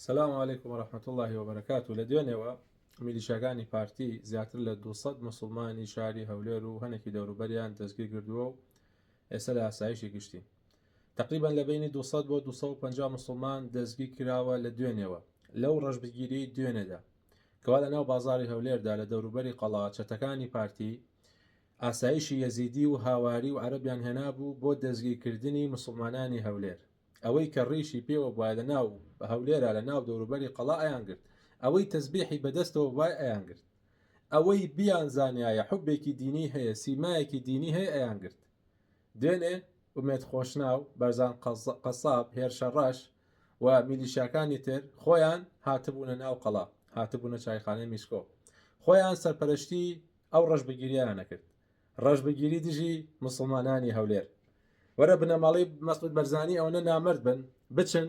سلام علیکم و رحمة اللە و بەرەکاتو لە دوێنێوە میلیشیاکانی پارتی زیاتر لە 200 موسڵمانی شاری هەولێر و هەنێکی دەوروبەریان دەستگیر کردووە و ئێستا لە ئاسایشی گشتین تقریبا لە بینی 200 بۆ 250 موسڵمان دەستگیر کراوە لە دوێنێوە لەو ڕەشبگیری دوێنێدا کەوا لە ناو بازاری هەولێردا لە دەوروبەری قەڵا چەتەکانی پارتی ئاسایشی یەزیدی و هاواری و عەرەبیان هێنابوو بۆ دەستگیرکردنی موسڵمانانی هەولێر ئەوەی کە ڕیشی پێوە بوایە لە ناو هەولێرا لە ناو دەوروبەری قەڵا ئەیانگرت، ئەوەی تەزبیحی بە دەستەوە بوایە ئەیانگرت، ئەوەی بیانزانیایە حوبێکی دینی هەیە سیمایەکی دینی هەیە ئەیانگرت. دوێنێ ئومێد خۆشناو، بەرزان قەساب، هێرشە ڕەش و میلیشیاکانی تر خۆیان هاتبوونە ناو قەڵا، هاتبوونە چایخانەی میسکۆ، خۆیان سەرپەرشتی ئەو ڕەشبگیرییان ئەکرد. ڕەشبگیری دژی موسڵمانانی هەولێر. وەرە بنەماڵەی مەسعود بەرزانی ئەوەنە نامەرد بن بچن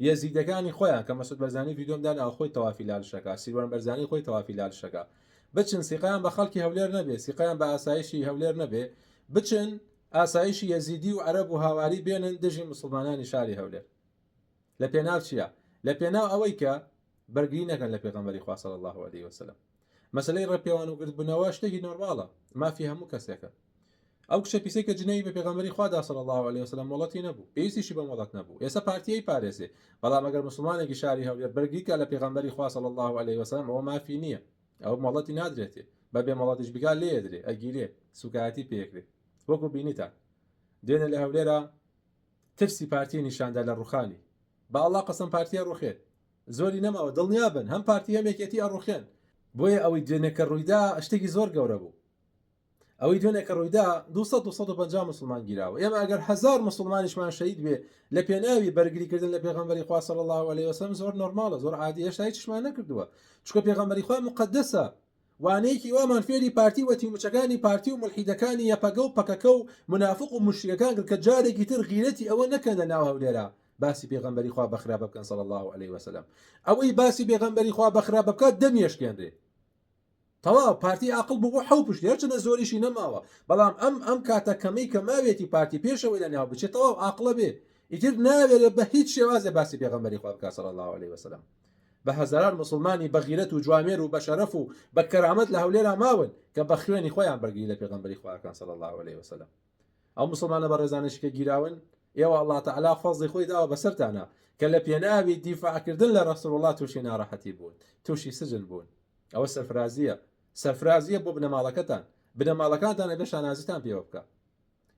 یەزیدەکانی خۆیان کە مەسعود بەرزانی ڤیدیۆم داناوە خۆی تەوافی لالشەکە سیروان بەرزانی خۆی تەوافی لالشەکە بچن سیقەیان بە خەڵکی هەولێر نەبێ سیقەیان بە ئاسایشی هەولێر نەبێ بچن ئاسایشی یەزیدی و عەرەب و هاواری بێنن دژی موسڵمانانی شاری هەولێر لە پێناو چیا لە پێناو ئەوەی کە بەرگری نەکەن لە پێغەمبەری خوا صلی الله علیه وسلم مەسەلەی ڕێپێوان و گردبوونەوە شتێکی نۆرماڵە مافی هەموو کەسێکە ئەو کچە پیسەی کە جنێوی بە پێغەمبەری خوا دا صلی الله علیه وسلم مۆڵەتی نەبوو پێویستیشی بە مۆڵەت نەبوو ئێستا پارتیی پارێزێ بەڵام ئەگەر مسلمانێکی شاری هەولێر بەرگری کا لە پێغەمبەری خوا صلی الله علیه وسلم ئەوە مافی نییە ئەو مۆڵەتی نادرێتێ بە بێ مۆڵەتیش بکا لێدرێ ئەگیرێ سوکایەتی پێکرێ وەکو بینیتان دوێنێ لە هەولێرا ترسی پارتی نیشاندا لە ڕوخانی بە ئەڵا قەسەم پارتیە ڕوخێ زۆری نەماوە دڵنیابن هەم پارتی هەم یەکێتی ئەڕوخێن. بۆیە ئەوەی دوێنێ کە ڕوویدا شتێکی زۆر گەورە بوو. ئەوەی دوێنێ کە ڕوویدا 200 250 موسڵمان گیراوە. ئێمە ئەگەر هەزار موسڵمانیشمان شەهید بێ لە پێناوی بەرگریکردن لە پێغەمبەری خوا صلی الله علیه وسلم زۆر نۆرماڵە زۆر عادی هێشتا هیچشمان نەکردووە چونکە پێغەمبەری خوا موقەدەسە وانەیەکی وامان فێری پارتی و تیموچەکانی پارتی و مولحیدەکانی یەپەگە و پەکەکە و مونافق و موشریکەکان کرد کە جارێکی تر غیرەتی ئەوە نەکەن لە ناو هەولێرا باسی پێغەمبەری خوا بە خراپە بکەن صلی اللە علیه وسلم ئەوەی باسی پێغەمبەری خوا بە خراپە بکات دەمی ئەشکێنرێ تەواو پارتی ئاقڵ بوو بۆ حەو پشتی هەرچەندە زۆریشی نەماوە بەڵام ئەم ئەم کاتە کەمەی کە ماوێتی پارتی پێشەوەی لە ناو بچێت تەواو ئاقڵە بێ ئیتر ناوێرێ بە هیچ شێوازێ باسی پێغەمبەری خوا بکات صلی اللە علیه وسلم بە هەزاران موسڵمانی بەغیرەت و جوامێر و بەشەرەف و بە کەرامەت لە هەولێرا ماون کە بە خوێنی خۆیان بەرگری لە پێغەمبەری خوا ئەکەن صلی اللە علیه وسلم ئەو موسڵمانە بەڕێزانەشی کە گیراون ئێوە اللە تعالی فەزڵی خۆی داوە بەسەرتانا کە لە پێناوی دیفاعکردن لە رسول اللە تووشی ناڕەحەتی بوون تووشی سجن بوون ئەوە سەرفرازیە سەرفرازیە بۆ بنەماڵەکەتان بنەماڵەکانتان ئەبێ شانازیتان پێوە بکە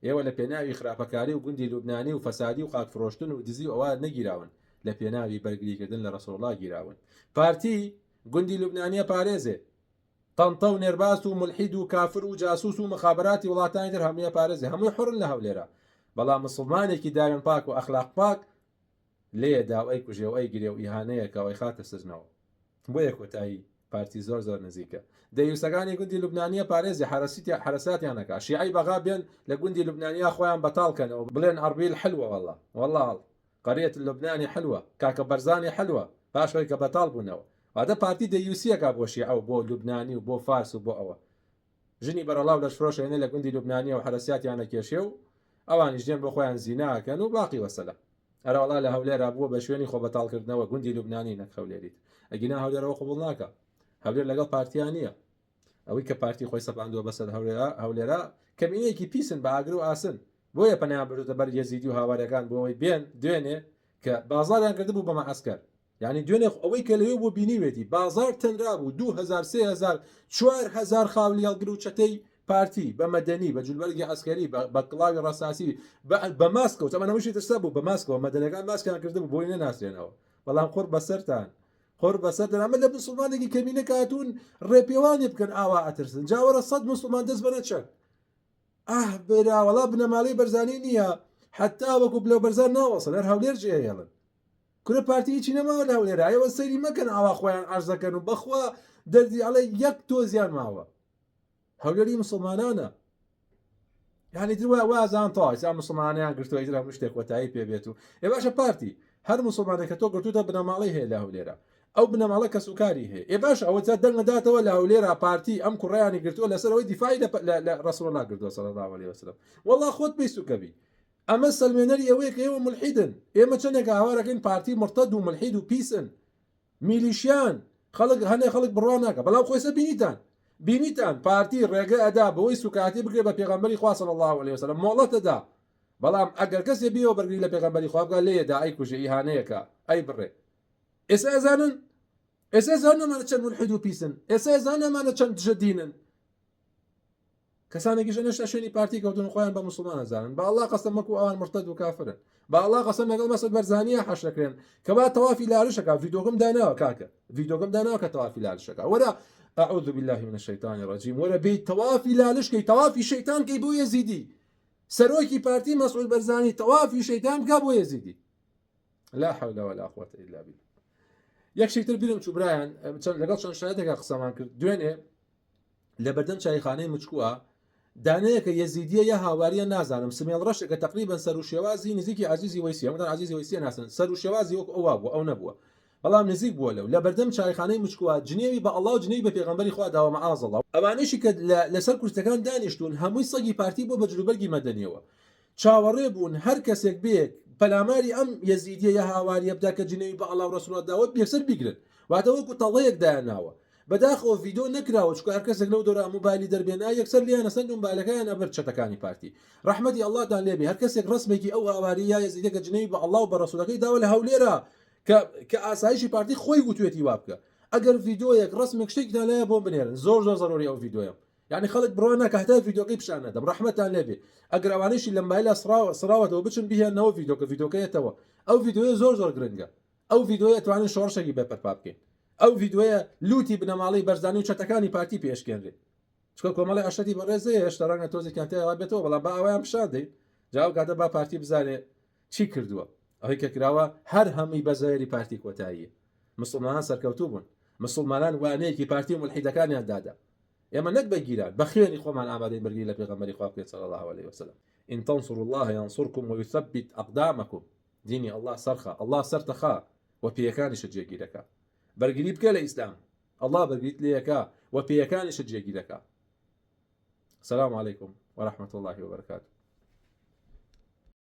ئێوە لە پێناوی خراپەکاری و گوندی لوبنانی و فەسادی و خاک فرۆشتن و دزی و ئەوە نەگیراون لە پێناوی بەرگریکردن لە رسول اللە گیراون پارتی گوندی لوبنانیە پارێزێ تەنتە و نێرباس و مولحید و کافر و جاسوس و مخابراتی وڵاتانی تر هەمووی ئەپارێزێ هەمووی حوڕن لە هەولێرا بەڵام مسوڵمانێکی داوێن پاک و ئەخلاق پاک لێیەدا و ئەیکوژێ و ئەیگرێ و ئیهانەیەکە و ئەیخاتە سجنەوە بۆیە کۆتایی پارتی زۆر زۆر نزیکە دەیوسەکانی گوندی لوبنانیە پارێزی حەرەسیتیا حەرەساتیان ئەکا شیعەی بەغا بێن لە گوندی لوبنانیا خۆیان بەتاڵ کەنەوە بڵێن ئەڕبیل حلوە واللە واللە قریە اللبنانی حلوە کاکە بەرزانی حلوە پاش ئەوەی کە بەتاڵ بوونەوە واتە پارتی دەیوسیەکا بۆ شیعە و بۆ لوبنانی و بۆ فارس و بۆ ئەوە ژنی بەرەڵا و لەشفرۆش ئەیەنێ لە گوندی لوبنانیە و حەرەسیاتیان ئەکێشێ و ئەوانیش دێن بۆ خۆیان زینا ئەکەن و باقی وەسەلام ئەرەوەڵا لە هەولێرا بووە بە شوێنی خۆ بەتاڵ کردنەوە گوندی لوبنانی نەک هەولێریت ئەگینا هەولێر ئەوە قبوڵ ناکا هەولێر لەگەڵ پارتیا نییە ئەوەی کە پارتی خۆی سەپاندووە بەسەر هەولێرا هەولێرا کەمینەیەکی پیسن بە ئاگر و ئاسن بۆیە پەنایان بردوتە بەر یەزیدی و هاوارەکان بۆ ئەوەی بێن دوێنێ کە بازاریان کردبوو بە مەعەسکەر یعنی دوێنێ ئەوەی کە لەوێ بوو بینیوێتی بازار تەنرابوو 2000 3000 4000 خاولی هەڵگر و چەتەی پارتی بە مەدەنی بە جلوبەرگی عەسکەری بە کڵاوی ڕەساسی بە ماسکەوە تەمان هەمووشی ترسا بوو بە ماسکەوە مەدەنەکان ماسکیان کردبوو بۆی نەناسرێنەوە بەڵام قوڕ بەسەرتان قوڕ بەسەرتان ئەمە لە مسوڵمانێکی کەمینە کە هاتوون ڕێپێوانی بکەن ئاوا ئەترسن جا وەرە سەد مسوڵمان دەست بەنە چەک ئاه برا وەڵا بنەماڵەی بەرزانی نییە حتا وەکو بلەو بەرزان ناوەسن هەر هەولێر جێهێڵن کورە پارتی هیچی نەماوە لە هەولێرا ئێوە سەیری مەکەن ئاوا خۆیان عەرز دەکەن و بەخوا دەردی ئەڵێ یەک تۆزیان ماوە هەولێری مسلمانانە یعنی تر وا وازان تەواو ئیستا مسلمانیان گرتووە ئیتر هەموو شتێک کۆتایی پێ بێت و ئێ باشە پارتی هەر مسلمانێک کە تۆ گرتووتە بنەماڵەی هەیە لە هەولێرا ئەو بنەماڵە کەسوکاری هەیە ئێ باشە ئەوە جا دەنگ داتەوە لە هەولێرا پارتی ئەم کوڕیانی گرتووە لەسەر ئەوەی دیفاعی لە ڕەسوڵ الله کردووە صلی الله علیه وسلم والله خۆت پێی سوکەبی ئەمە سەلمێنەری ئەوەیە کە ئێوە ملحیدن ئێمە چەندێک هاوارەکەین پارتی مرتد و ملحید و پیسن. میلیشیان خەڵک هەنێ خەڵک بڕوا ناکە بەڵام خۆیسە بینیتان بینیتان پارتی ڕێگە ئەدا بەوەی سوکایەتی بکرێ بە پێغەمبەری خوا صلی الله علیه وسلم مۆڵەت ئەدا بەڵام ئەگەر کەسێ بیەوە بەرگری لە پێغەمبەری خوا بکا لێیەدا ئەی کوژێ ئیهانەیەکە ئەی بڕێ ئێستا ئەزانن ئێستا ئەزانن ئەمانە چەند مولحید و پیسن ئێستا ئەزانن ئەمانە چەند دژە دینن کەسانێکیش هێشتا شوێنی پارتی کەوتن و خۆیان بە موسڵمان ئەزانن بە ئەڵڵا قەسەم وەکو ئەوان مرتد و کافرن بە ئەڵڵا قەسەم لەگەڵ مەسعود بەرزانیە حەشرەکرێن کەوا تەوافی لالشەکە ڤیدۆکەم داناوە کاکە ڤیدۆکەم داناوە کە تەوافی لالشەکە وەرە أعوذ بالله من الشيطان الرجيم وەرە بێ تەوافی لالشکەی تەوافی شەیتان کەی بۆ یەزیدی سەرۆکی پارتی مەسعود بەرزانی تەوافی شەیتان بکە بۆ یەزیدی لا حول ولا قوة إلا بالله یەک شتر بیرم چوو برایان لەگەڵ چەند شایەتێکا قسەمان کرد دوێنێ لەبەردەم چایخانەی مچکوە دانەیەکە یەزیدیە یا هاواریە نازانم سمێڵ ڕەشێکە تەقریبەن سەر و شێوازی نزیکی عەزیزی وەیسیە هەمووتان عەزیزی وەیسیە ناسن سەر و شێوازی وەکو ئەو وابووە ئەو نەبووە بەڵام نزیک بووە لەو لەبەردەم چایخانەی مچکوە جنێوی بە ئەڵا و جنێوی بە پێغەمبەری خوا داوە معاذ اللە ئەوانەیشی کە لەسەر کورسیەکان دانیشتوون هەمووی سەگی پارتی بووە بە جلوبەرگی مەدەنیەوە چاوەڕێ بوون هەر کەسێک بێ پەلاماری ئەم یەزیدیە یا هاواریە بدا کە جنێوی بە ئەڵا و ڕەسوڵا داوە یەکسەر بیگرن واتە وەکو تەڵەیەک دایانناوە بەداخەوە ڤیدۆ نەکراوە چونکە هەر کەسێک لەو دەورە موبایلی دەربێنا یەکسەر لێیان ئەسەند و مبایلەکەیان ئەبرد چەتەکانی پارتی ڕەحمەتی ئەڵڵاتان لێبێ هەر کەسێک ڕەسمێکی ئەو هاواریە یا یەزیدیە کە جنێوی بە ئەڵڵا و بە ڕەسوڵەکەی داوە لە هەولێرا کە کە ئاسایشی پارتی خۆی وتوێتی وا بکە ئەگەر ڤیدۆیەک ڕەسمێک شتێکتان لایە بۆم بنێرن زۆر زۆر زەرۆری ئەو ڤیدۆیەم یعنی خەڵک بڕوا ناکە هەتا ڤیدۆکەی پیشان نەدەم ڕەحمەتان لێبێ ئەگەر ئەوانەیشی لە مبایلا سڕاوەتەوە بچن بیهێنەوە ڤیدۆکە ڤیدۆکەیەتەوە ئەو ڤیدۆیە زۆر زۆر گرنگە ئەو ڤیدۆیە توانین شۆڕشێکی بێ پەرپا بکەین ئەو ڤیدۆیە لوتی بنەماڵەی بەرزانی و چەتەکانی پارتی پێشکێنرێ چکە کۆمەڵی عەشرەتی بەڕێزەیە هێشتا ڕەنگە تۆزێکیان تێدا بێتەوە بەڵام با ئەویان پیشان دەین جا ئەو کاتە با پارتی بزانێ چی کردووە ئەوەی کە کراوە هەر هەمووی بە زەرەری پارتی کۆتاییە مسلمانان سەرکەوتوو بوون مسلمانان وانەیەکی پارتی و ملحیدەکانیان دادا ئێمە نەک بە گیران بە خوێنی خۆمان ئامادەین بەرگری لە پێغەمبەری خوا بکەین صلی الله علیه وسلم ان تنصروا الله ينصركم ويثبت اقدامكم دینی ئەڵڵا سەرخە ئەڵڵا سەرتەخا و پێیەکانیشت جێگیرەکا بەرگری بکە لە ئیسلام ئەڵڵا بەرگریت لێیەکا و پێیەکانیشت جێگیرەکا سلام علیکم ورحمة الله وبرکاته.